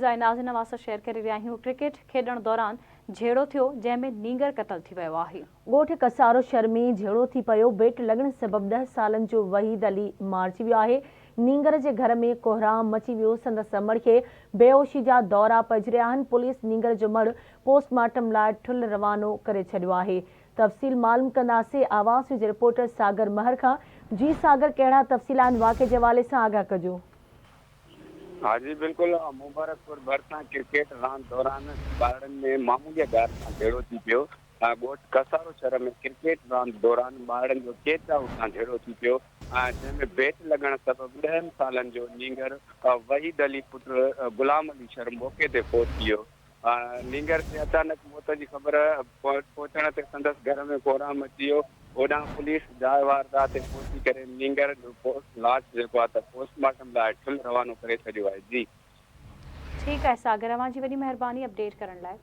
۽ ناظرين اوهان سان شيئر ڪري رهيا آهيون ڪرڪيٽ کيڏڻ دوران جهيڙو ٿيو جنهن ۾ نينگر قتل ٿي ويو آهي. ڳوٺ ڪسارو شھر ۾ جهيڙو ٿي پيو، بيٽ لڳڻ سبب ڏهه سالن جو وحيد علي مارجي ويو آهي، نينگر جي گهر ۾ ڪوهرام مچي ويو، سندس امڙ کي بيهوشي جا دورا پئجي رهيا آهن، پوليس نينگر جو مڙهه پوسٽ مارٽم لاء ٺل روانو ڪري ڇڏيو آهي، تفصيل معلوم ڪنداسين آواز نيوز جي رپورٽر ساگر مهر کان، جي ساگر ڪهڙا تفصيل آهن واقعي جي حوالي سان آگاهه ڪجو. ها جي بلڪل مبارڪپور ڀرسان ڪرڪيٽ راند دوران ٻارڙن ۾ معمولي ڳالهه تان جهيڙو ٿي پيو. ڳوٺ ڪسارو شھر ۾ ڪرڪيٽ راند دوران ٻارڙن جو ڪيچ آئوٽ تان جهيڙو ٿي پيو جنهن ۾ بيٽ لڳڻ سبب ڏهن سالن جو نينگر وحيد علي پٽ غلام علي شھر موقعي تي فوت ٿي ويو. نينگر جي اچانڪ موت جي خبر پهچڻ تي سندس گهر ۾ ڪهرام مچي ويو. هوڏانهن پوليس جاء واردات تي پهچي ڪري نينگر جو لاش جيڪو آهي ته پوسٽ مارٽم لاء ٺل روانو ڪري ڇڏيو آهي. جي. ٺيڪ آهي ساگر اوهان جي وڏي مهرباني اپڊيٽ ڪرڻ لاء.